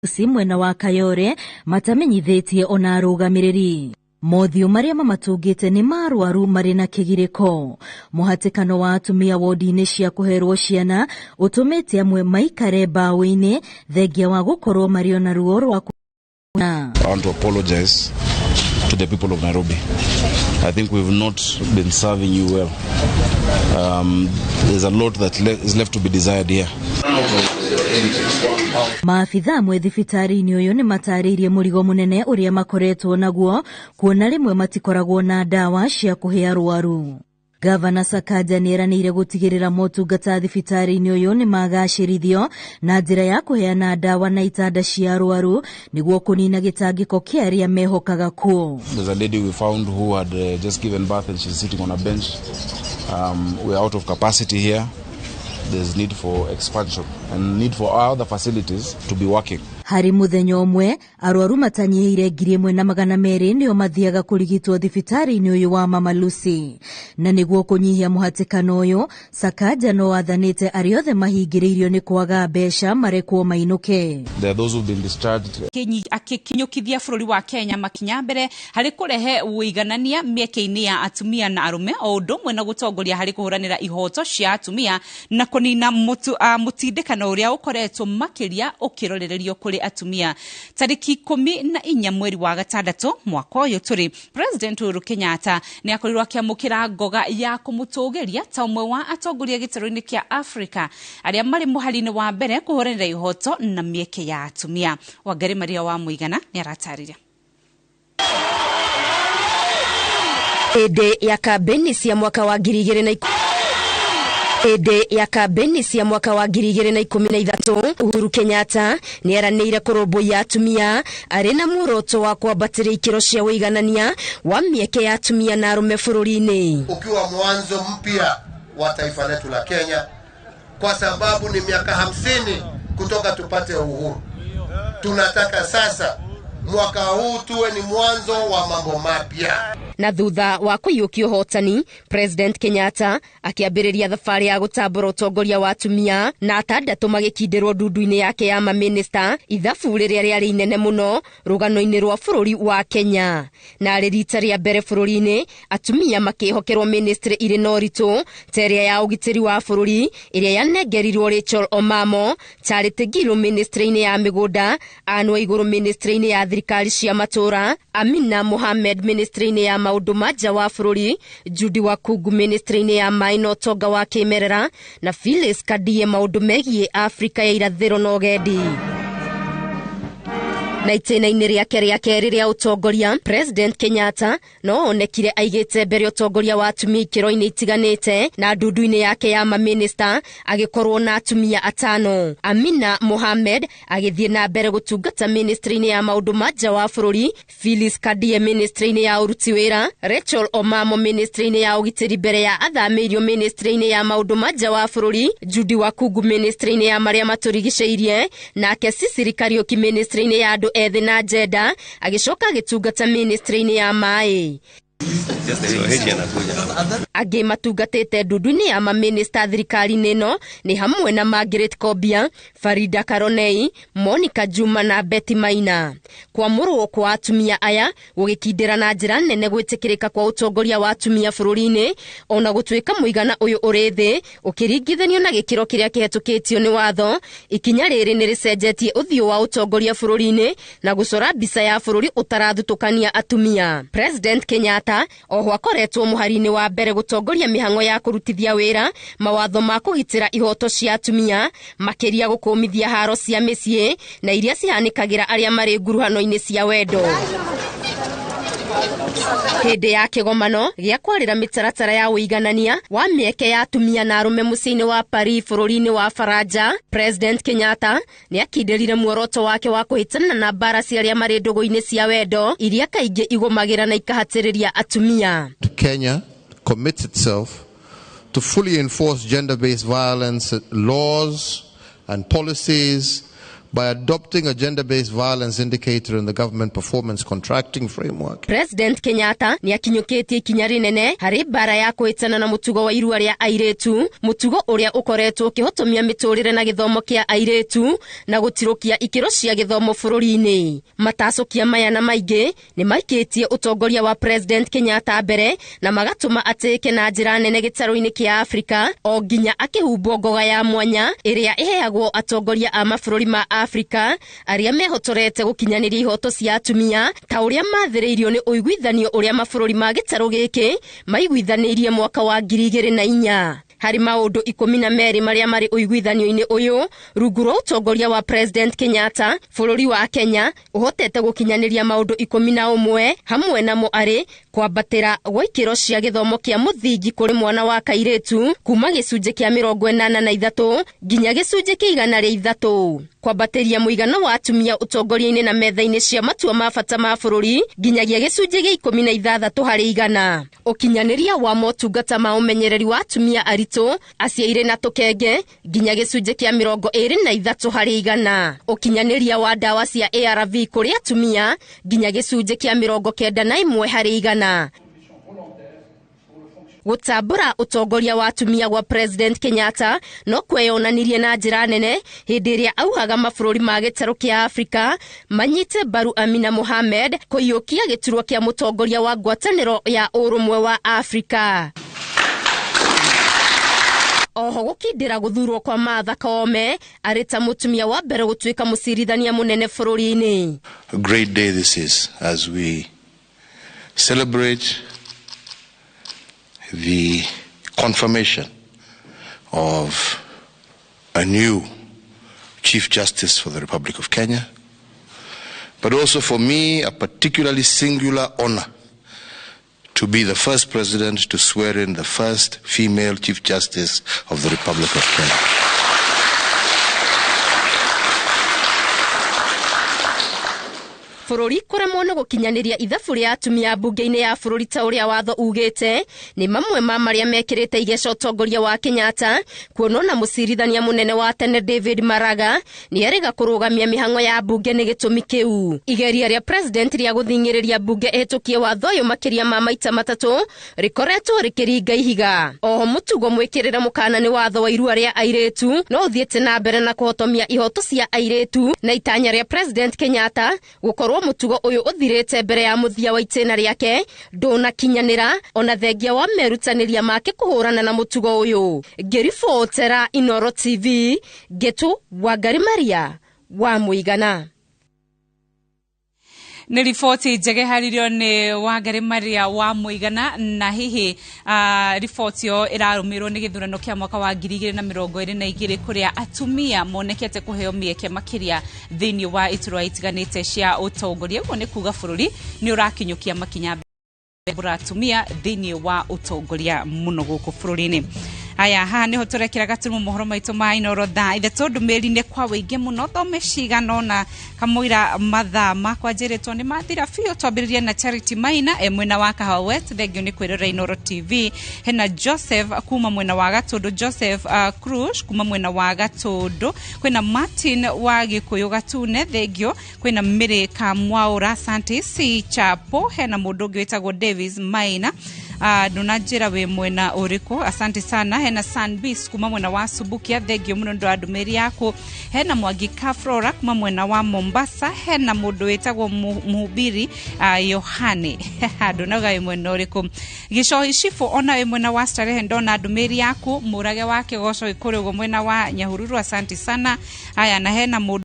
Lucy mwena wa Kayore matamenyithĩtie ona arũgamĩrĩri. Mothiũ marĩa mamatũngĩte nĩ marwaru marĩ na kĩgirĩko. Mũhatĩkano wa atumia wodi-inĩ cia kũherwo ciana ũtũmĩte amwe maikare mbaũ-inĩ thengia wa gũkorwo marĩ ona ruo rwa. I want to apologize to the people of Nairobi. I think we've not been serving you well. There's a lot that is left to be desired here. Maabitha amwe thibitarĩ-inĩ ũyũ nĩ matarĩirie mũrigo mũnene ũrĩa makoretwo naguo, kuona rĩmwe matikoragwo na ndawa cia kũhe arwaru. Gavana Sakaja nĩ eranĩire gũtigĩrĩra motungata thibitarĩ-inĩ ũyũ nĩ magacĩrithio na njĩra ya kũheana ndawa na itanda cia arwaru nĩguo kũnina gĩtangĩko kĩa arĩa mehokaga kuo. There's a lady we found who had just given birth and she's sitting on a bench. We're out of capacity here. There's need for expansion and need for our other facilities to be working. Harĩ mũthenya ũmwe, arwaru matanyihĩire 1,200 nĩo mathiaga kũrigitwo thibitarĩ-inĩ ũyũ wa Mama Lucy. Na nĩguo kũnyihia mũhatĩkano ũyũ, Sakaja no athanĩte arĩa othe mahingĩrĩirio nĩ kwaga mbeca marekwo mainũke. There are those who've been discharged. Akĩkinyũkithia bũrũri wa Kenya makinya mbere harĩ kũrehe ũiganania mĩeke-inĩ ya atumia na arũme, o ũndũ ũmwe na gũtongoria harĩ kũhũranĩra ihoto cia atumia na kũnina mũtindĩkano ũrĩa ũkoretwo makĩria ũkĩrorererio kũrĩ atumia. Tarĩki 14 mweri wa gatandatũ mwaka ũyũ tũrĩ, President Uhuru Kenyatta nĩ akorirwo akĩamũkĩra ngoga ya kũmũtũgĩria ta ũmwe wa atongoria gĩtarũ-inĩ kĩa Afrika arĩa marĩ mũhari-inĩ wa mbere kũhũranĩra ihoto na mĩeke ya atumia. Wangari Maria wa Mũigana nĩ aratarĩria. Hĩndĩ ya kambĩini cia mwaka wa ngiri igĩrĩ na hĩndĩ ya kambĩini cia mwaka wa 2013, Uhuru Kenyatta nĩ eranĩire kũrũmbũiya atumia arĩ na muoroto wa kwambatĩria ikĩro cia ũiganania wa mĩeke ya atumia na arũme bũrũri-inĩ. Ukiwa mwanzo mpya wa taifa letu la Kenya, kwa sababu ni miaka 50 kutoka tupate uhuru. Tunataka sasa mwaka huu tuwe ni mwanzo wa mambo mapya. Na thutha wa kũiyũkia ũhotani, President Kenyatta akĩambĩrĩria thabarĩ ya gũtambũra ũtongoria wa atumia, na atandatũ magĩkindĩrwo ndundu-inĩ yake ya mamĩnĩsta, ithabu rĩrĩa rĩarĩ inene mũno rũgano-inĩ rwa bũrũri wa Kenya. Na rĩ rita rĩa mbere bũrũri-inĩ atumia makĩhokerwo ministry irĩ na ũritũ ta ĩrĩa ya ũgitĩri wa bũrũri ĩrĩa yanengerirwo Rachel Omamo, Charity Ngilu ministry-inĩ ya mĩgũnda, Anne Waigũrũ ministry-inĩ ya thirikari cia matũũra, Amina Mohamed ministry-inĩ ya maũndũ ma nja wa bũrũri, Judy Wakhungu ministry-inĩ ya maĩ na ũtonga wa kĩmerera, na Phyllis Kandie maũndũ megiĩ Afrika ya irathĩro na ũgendi. Na itĩna-inĩ rĩake rĩa kerĩ rĩa ũtongoria, President Kenyatta no onekire aigĩte mbere ũtongoria wa atumia ikĩro-inĩ itiganĩte, na ndundu-inĩ yake ya mamĩnĩsta agĩkorwo na atumia atano. Amina Mohamed agĩthiĩ na mbere gũtungata ministry-inĩ ya maũndũ ma nja wa bũrũri, Phyllis Kandie ministry-inĩ ya ũruti wĩra, Rachel Omamo ministry-inĩ ya ũgitĩri mbere ya athamĩirio ministry-inĩ ya maũndũ ma nja wa bũrũri, Judy Wakhungu ministry-inĩ ya marĩa matũrigicĩirie, nake Sicily Kariũki ministry-inĩ ya andũ ethĩ na gender, agĩcoka agĩtungata ministry-inĩ ya maĩ. Angĩ matungatĩte ndundu-inĩ ya mamĩnĩsta thirikari-inĩ ĩno nĩ hamwe na Margaret Kobia, Farida Karonei, Monica Juma na Betty Maina. Kwamũrwo kwa atumia aya gũgĩkindĩra na njĩra nene gwĩtĩkĩrĩka kwa ũtongoria wa atumia bũrũri-inĩ, ona gũtuĩka mũigana ũyũ ũrĩ thĩ ũkĩringithanio na gĩkĩro kĩrĩa kĩhetũkĩtio nĩ watho. Ikinya rĩrĩ nĩ rĩcenjetie ũthiũ wa ũtongoria bũrũri-inĩ na gũcora mbica ya bũrũri ũtarathutũkania atumia. President Kenyatta oho akoretwo mũhari-inĩ wa mbere gũtongoria mĩhang'o ya kũrutithia wĩra mawatho ma kũgitĩra ihoto cia atumia, makĩria gũkũmithia haro cia mĩciĩ na iria cihanĩkagĩra arĩa marĩ nguruhano-inĩ cia wendo. Hĩndĩ ya kĩgomano gĩa kwarĩra mĩtaratara ya ũiganania wa mĩeke ya atumia na arũme mũciĩ-inĩ wa Paris bũrũri-inĩ wa Faranja, President Kenyatta nĩ akindĩrire muoroto wake wa kũhĩtana na mbara cia arĩa marĩ ndũgũ-inĩ cia wendo iria kaingĩ igũmagĩra na ikahatĩrĩria atumia. Kenya commits itself to fully enforce gender-based violence laws and policies, By adopting a gender-based violence indicator in the government performance contracting framework. President Kenyatta nĩ akinyũkĩtie ikinya rĩnene harĩ mbara ya kũhĩtana na mũtugo wa irua rĩa airĩtu, mũtugo ũrĩa ũkoretwo ũkĩhotomia mĩtũrĩre na gĩthomo kĩa airĩtu na gũtirũkia ikĩro cia gĩthomo bũrũri-inĩ. Matacũkia maya na maingĩ nĩ maikĩtie ũtongoria wa President Kenyatta mbere na magatũma atĩĩke na njĩra nene gĩtarũ-inĩ kĩa Afrika, o nginya akĩhumbwo ngoga ya mwanya ĩrĩa ĩheagwo atongoria a mabũrũri ma Afrika arĩa mehotorete gũkinyanĩria ihoto cia atumia ta ũrĩa mathĩrĩirio nĩ ũiguithanio ũrĩa mabũrũri ma gĩtarũ gĩkĩ maiguithanĩirie mwaka wa 2004. Harĩ maũndũ 12 marĩa marĩ ũiguithanio-inĩ ũyũ rungu rwa ũtongoria wa President Kenyatta, bũrũri wa Kenya ũhotete gũkinyanĩria maũndũ 11, hamwe namo arĩ kwambatĩra gwa ikĩro cia gĩthomo kĩa mũthingi kũrĩ mwana wa kairĩtu kuma gĩcunjĩ kĩa 83 nginya gĩcunjĩ kĩa 103, kwambatĩria mũigana wa atumia ũtongoria-inĩ na metha-inĩ cia matua ma bata ma bũrũri nginyagia gĩcunjĩ gĩa 16 harĩ igana, ũkinyanĩria wa motungata ma ũmenyereri wa atumia aritũ aciaire na tũkenge nginya gĩcunjĩ kĩa 23 harĩ igana, ũkinyanĩria wa ndawa cia ARV kũrĩ atumia nginya gĩcunjĩ kĩa 91 harĩ igana. Gũtambũra ũtongoria wa atumia gwa President Kenyatta no kweyonanirie na njĩra nene hĩndĩ ĩrĩa auhaga mabũrũri ma gĩtarũ kĩa Afrika manyite mbaru Amina Mohamed kũiyũkia gĩturwa kĩa mũtongoria wa ngwatanĩro ya ũrũmwe wa Afrika. Oho gũkindĩra gũthurwo kwa Martha Koome arĩ ta mũtumia wa mbere gũtuĩka mũcirithania mũnene bũrũri-inĩ. A great day this is as we celebrate the confirmation of a new Chief Justice for the Republic of Kenya, but also for me a particularly singular honor to be the first president to swear in the first female Chief Justice of the Republic of Kenya. Bũrũri kũremwo nĩ gũkinyanĩria ithabu rĩa atumia mbunge-inĩ ya bũrũri ta ũrĩa watho ugĩte nĩ mamwe ma marĩa mekĩrĩte igeco ũtongoria wa Kenyatta, kuona na mũcirithania mũnene wa tene David Maraga nĩ erĩga kũrũgamia mĩhang'o ya mbunge nĩ gĩtũmi kĩu. Igeria rĩa president rĩa gũthing'ĩrĩria mbunge ĩhĩtũkie watho ũyũ makĩria ma maita matatũ rĩkoretwo rĩkĩringa ihiga. Oho mũtugo mwĩkĩrĩre mũkana nĩ watho wa irua rĩa airĩtu no ũthiĩte na mbere na kũhotomia ihoto cia airĩtu na itanya rĩa President Kenyatta gũkorwo mũtugo ũyũ ũthirĩte mbere ya mũthia wa itĩna rĩake ndũnakinyanĩra ona thengia wa merutanĩria make kũhũrana na mũtugo ũyũ. Ngĩribotera Inooro TV, Ngetu Wangari Maria wa Mũigana. Nĩ riboti njege haririo nĩ Wangari Maria wa Mũigana, na hihi riboti ĩyo ĩrarũmĩrĩrwo nĩ gĩthurano kĩa mwaka wa 2022 kũrĩa atumia monekete kũheo mĩeke makĩria thĩinĩ wa iturwa itiganĩte cia ũtongoria. Ũguo nĩ kuga bũrũri nĩ ũrakinyũkia makinya mbere atumia thĩinĩ wa ũtongoria mũno gũkũ bũrũri-inĩ. Aya, haha niho tũrekĩra gaturumo mohoro maitũ ma Inooro thaa ithatũ ndũmĩrĩri-inĩ kwa wĩingĩ mũno thome cigana ũna kamũira mathaa makwa njĩrĩtwo nĩ mathira biũ. Twambĩrĩrie na Charity Maina e mwena wa Kahawa West, thengio nĩ kwĩrorera Inooro TV. Hena Joseph kuma mwena wa Gatũndũ, Joseph Cruz kuma mwena wa Gatũndũ, kwĩna Martin wa Gĩkũyũ Gatune, thengio, kwĩna Mary Kamwaura, asante si Chapo, hena mũndũ ũngĩ wĩtagwo Davis Maina, ndũnanjĩra wĩ mwena ũrĩkũ, asante sana. Hena Sanbis kuma mwena wa Subukia, thengio mũno nĩ ũndũ wa ndũmĩrĩri yaku. Hena Mwangi Kafrora kuma mwena wa Mombasa, hena mũndũ wĩtagwo Mũhubiri Yohane ndũnauga wĩ mwena ũrĩkũ. Gĩcohi Cibũ ona wĩ mwena wa Starehe, ndona ndũmĩrĩri yaku. Mũrage wa Kĩgoco wĩ kũrĩa ũguo mwena wa Nyahururu, asante sana. Aya, na hena mũndũ